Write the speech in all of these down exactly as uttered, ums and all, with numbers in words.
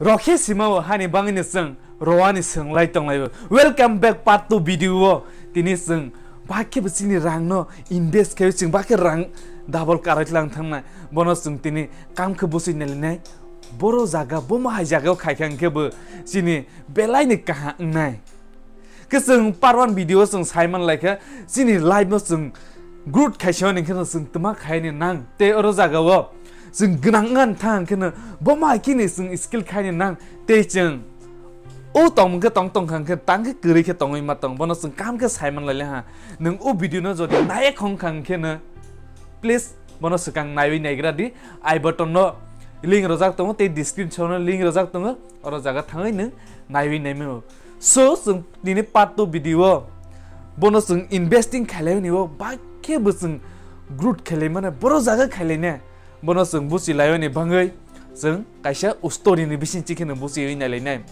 rokhe simao hani bangwino chwng rowani swnglai tonglaio. Welcome back part two video o. Tini chwng bakhe bo chini rangno invest khaio, chwng bakhe rang double karwi tlang thangnai. Bono chwng tini kam khe bwswi nailinai. Boro jaga, bomo hai jagao khaikha hwnkhe bo chini belaini kaham wngnai. Khe chwng part one video o chwng sai man laikha, chini life no chwng growth khaisa hwn hwnkhe no chwng twma khaini nang. Tei oro jaga o chwng gwnang wngna thang hwnkhe no bo mai khe ni chwng skill khaini nang. Tei chwng o tong khe tong tong kha hwnkhe tang khe kwrwi khe tongwi ma tong. Bono chwng kam khe sai man laile ha. Nwng o video no jodi nai khong kha hwnkhe no please bono swkang naiwi naigra di. I button no link rojak tongo tei description no link rojak tongo. Oro jaga thangwi nwng naiwi naimano. So, chwng nini part two video o bono chwng investing khailai ni o bakhe bo chwng growth khailai mane boro jaga khailai ne. Bono chwng buchi lai ni bangwi chwng kaisa o story ni bising chi kheno buchi wi nai lai nai.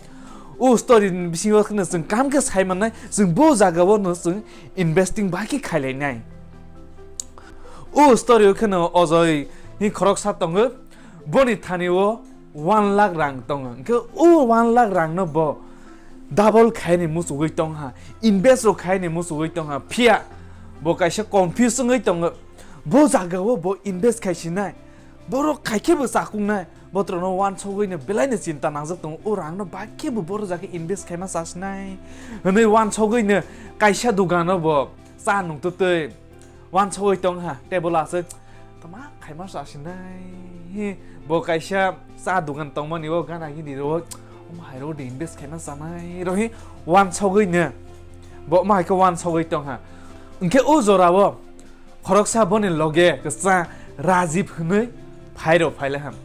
O story ni bisingo kheno chwng kam khe sai mannai, chwng bo jaga o no chwng investing bakhe khailai nai. O story o kheno Ojoi hi khoroksa tongo, boni thani o one lakh rang tongo. Hwnkhe o one lakh rang no bo double khaini muchugwi tongha, invest rok khaini muchugwi tongha. Phiya bo kaisa confuse wngwi tongo, bo jaga o bo invest khaisinai, borok khaikhe bo chakuknai, botrok no wansogwi no belai no chinta nangjak tongo. O rang no bakhe bo boro jaga invest khaima chasinai hwnwi wansogwi no kaisa dogan o bo cha nungtutwi wansogwi tongha, tei bo last o tama khaima chasinai. Bo kaisa cha dogan tongmani o gana gini ro, omo hai ro de invest khaima chanai ro hi wansogwi no bo omo hai khe wansogwi tongha. Hwnkhe o jora o khoroksa boni loge kwchang Rajib hwnwi phai ro phai le ham.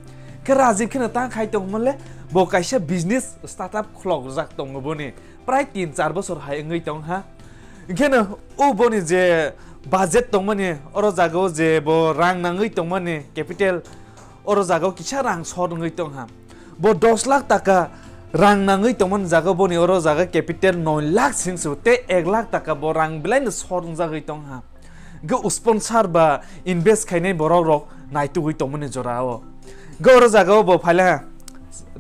Khe Rajib kheno ta khai tongmo le bo kaisa business startup khulok jak tongo boni. Prai tin char bosor hai wngwi tong ha. Hwnkhe no o boni je budget tongmani, oro jaga o je bo rang nangwi tongmani capital, oro jaga o kisa rang short wngwi tong ha. Bo dos lakh taka rang nangwi tongmani jaga o boni oro jaga capital noi lakh sing su tei ek lakh taka bo rang belai no short wngjagwi tong ha. Hwnkhe o sponsor ba invest khainai borok rok naitugwi tongmani jora o. Hwnkhe oro jaga o bo phaile ha,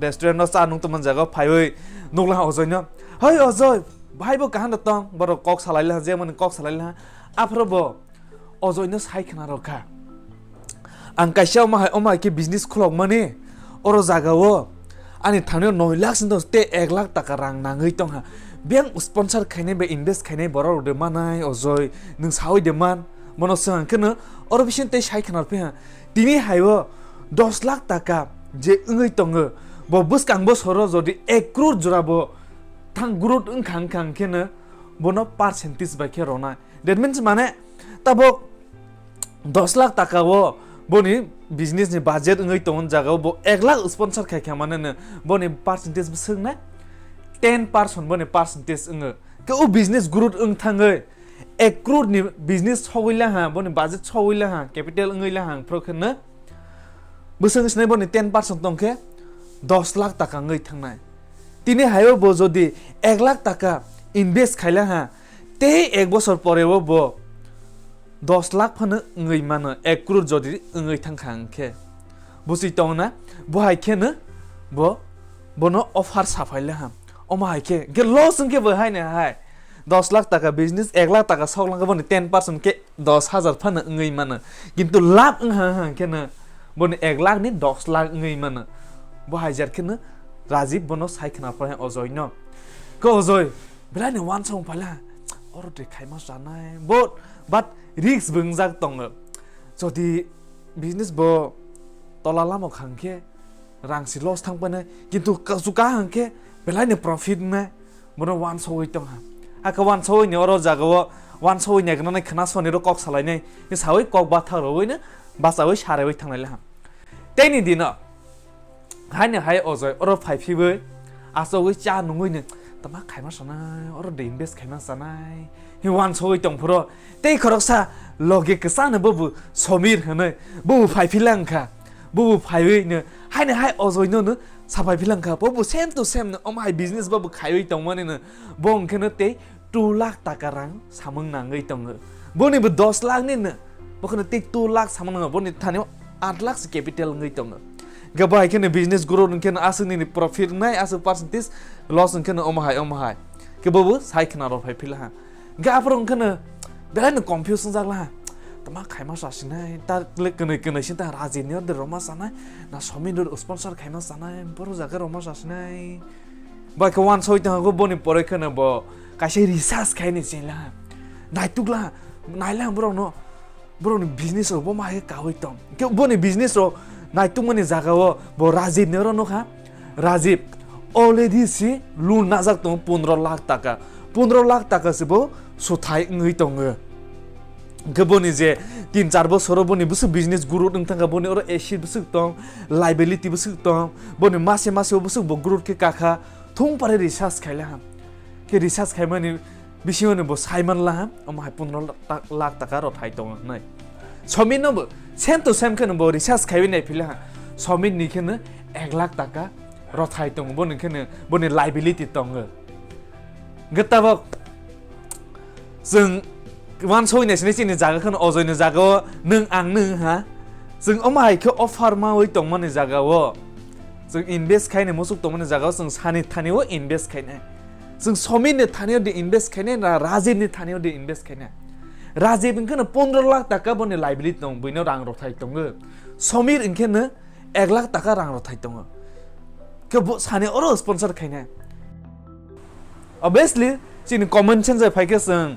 restaurant o cha nung tongmani jaga o phaiwi nukla ha Ojoi no. "Hoi Ojoi, bahai bo kaham da tong?" Borok kok salai le ha, jemani kok salai le ha. Aphuru bo Ojoi no sai khna rok kha. Ang kaisa omo hai, omo hai khe business khulok mani, oro jaga o ani thani noi lakh sing tong tei ek lakh taka rang nangwi tong ha. Biyang sponsor khainai bai invest khainai borok rok de manai Ojoi, nwng sawi de man? Bono swng ang kheno oro bising tei sai khna rw phi ha. Tini hai o dos lakh taka je wngwi tongo, bo bwskang bosoro jodi ek crore jora bo thang growth wngkha, wngkha, wngkhe no bono percentage bai khe rwnai. That means mane tabok dos lakh taka o boni business ni budget wngwi tong jaga o bo ek lakh sponsor khai kha mane no boni percentage bwswk na ten percent boni percentage wngo. Khe o business growth wng thangwi ek crore ni business sogwi la ha, boni budget sogwi la ha, capital wngwi la ha, phro khe no bwswk sinai boni ten percent tong khe dos lakh taka wngwi thangnai. Tini hai o bo jodi ek lakh taka invest khai la ha, tei ek bosor pore o bo dos lakh phano wngwi mano, ek crore jodi wngwi thang kha hwnkhe. Bwswi tong na, bo hai khe no bo, bono offer saphai le ham. Omo hai khe, hwnkhe loss wngkhe bo hai ni hai. Dos lakh taka business, ek lakh taka sok lang khe boni ten percent khe dos hajar phano wngwi mano. Kintu labh wng ha, ha khe no boni ek lakh ni dos lakh wngwi mano. Bo hai jar khe no Rajib bono sai khna phai Ojoi no. Khe Ojoi, belai ni wansong phala, oro de khaima chanai. Bo, but risk bo wngjak tongo. Jodi business bo tola lama khang khe rang si loss thang panai, kintu ka-, chu kaham khe belai ni profit wngnai, bono wansogwi tong ha. Hakhe wansogwi ni oro jaga o wansogwi ni eknani khna soni ro kok salai nai, ni sawi kok bathak rogwi no bachawi sarewi thangnai le ham. Tei ni dino Haini hai Ojoi oro phai phiwi achogwi cha nungwi no tama khaima sanai, oro de invest khaima sanai hi wansogwi tong phuro. Tei khoroksa loge kwchangno bobo Somir hwnwi bobo phai philang kha. Bobo phaiwi no haini hai Ojoi no no saphai philang kha. Bobo same to same no omo hai business bobo khaiwi tongmani no bo hwnkhe no tei two lakh taka rang samung nangwi tongo. Boni bo dos lakh ni no, bokhno tei two lakh samung nango, boni thani o aat lakh se capital wngwi tongo. Hwnkhe bo hai kheno business growth hwnkhe no aswk nini profit wngnai, aswk percentage loss hwnkhe no omo hai, omo hai. Hwnkhe bo bo sai khna rw phai phila ha. Hwnkhe aphuru hwnkhe no belai no confuse wngjak la ha. Tama khaima sasinai, ta le kwnwi kwnwi sin ta Rajib ni order rwma sanai, na Somin ro sponsor khaima sanai, boro jaga rwma sasinai. Bai khe wansoi tong hago boni pore kheno bo kaisa research khai ni cheng la ha. Naituk la ha, nai la ha borok no. Borokni business rok bo ma hai khe kaui tong. Khe boni business rok naitukmani jaga o bo Rajib ni oro nukha. Rajib already si loan najak tongo pondro lakh taka. Pondro lakh taka se bo suthai wngwi tongo. Hwnkhe boni je tin char bosoro boni bwswk business growth wng thangkha, boni oro asset bwswk tong, liability bwswk tong, boni mase mase o bwswk bo growth khe kakha, thung pare research khaile ha. Khe research khaimani bisingo ni bo sai man la ha, omo hai pondro lakh ta-, lakh taka rw thai tongo hwnwi. Somin no bo same to same khe no bo research khaiwi nai phila ha. Somin ni khe no ek lakh taka rw thai tongo, boni khe no boni liability tongo. Hwnkhe tabok chwng wansoi nai sini chini jaga kheno ojoi ni jaga o nwng ang nwng ha. Chwng omo hai khe offer mawi tongmani jaga o, chwng invest khaini muchuk tongmani jaga o chwng sani thani o invest khainai. Chwng Somin ni thani o de invest khainai na Rajib ni thani o de invest khainai. Rajib hwnkhe no pondro lakh taka boni liability tong, buino rang rw thai tongo. Somin hwnkhe no ek lakh taka rang rw thai tongo. Khe bo sani oro sponsor khainai. Obviously, chini common sense bai phai khe chwng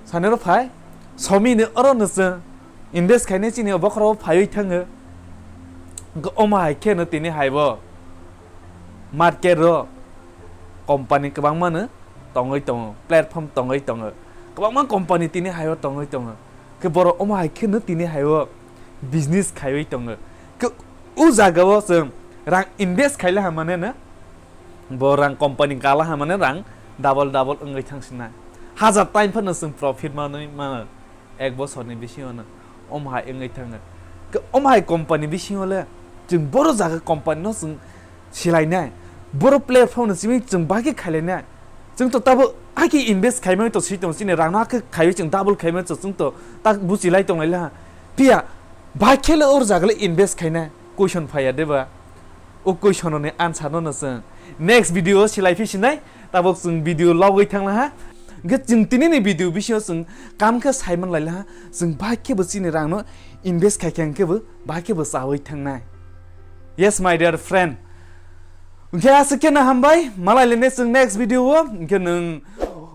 sani oro phai, Somin ni oro no chwng invest khainai chini bokhoro phaiwi thango. Hwnkhe omo hai khe no tini hai bo market ro company kwbangma no tongwi tongo, platform tongwi tongo, kwbangma company tini hai o tongwi tongo. Khe borok omo hai khe no tini hai o business khaiwi tongo. Khe o jaga o chwng rang invest khaile ha mane no, bo rang company kala ha mane rang double double wngwi thang sinai. Hajar time phano chwng profit manwi mano ek bosorni bisingo no omo hai wngwi thango. Khe omo hai company bisingo le chwng boro jaga company no chwng silainai. Boro platform no simi chwng bahai khe khailainai. Chwng to tabo hakhe invest khaimani to swi tongo, chini rang no hakhe khaiwi chwng double khaimani to chwng to tak buchilai tonglaila ha. Phiya bahai khe le or jaga le invest khainai? Question phaiya de ba? O question ni answer no no chwng next video o silai phi sinai. Tabok chwng video logwi thangla ha. Hwnkhe chwng tini ni video bisingo chwng kam khe saiman laila ha. Chwng bahai khe bo chini rang no invest khai khe hwnkhe bo bahai khe bo chawi thangnai. Yes, my dear friend. Hwnkhe aswk khe no hambai, malai le next, next video o, hwnkhe nwng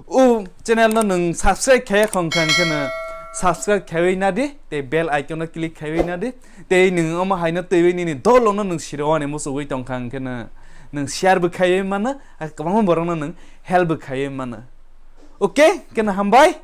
o channel no nwng subscribe khaiya khong kha, hwnkhe no subscribe khaiwi na di, tei bell icon no click khaiwi na di, tei nwng omo hai no twiwi nini dol no nwng siro ani muchugwi tong kha, hwnkhe no nwng share bo khaiwi mano, kwbangma borok no nwng help bo khaiwi mano. Okay, hwnkhe no hambai.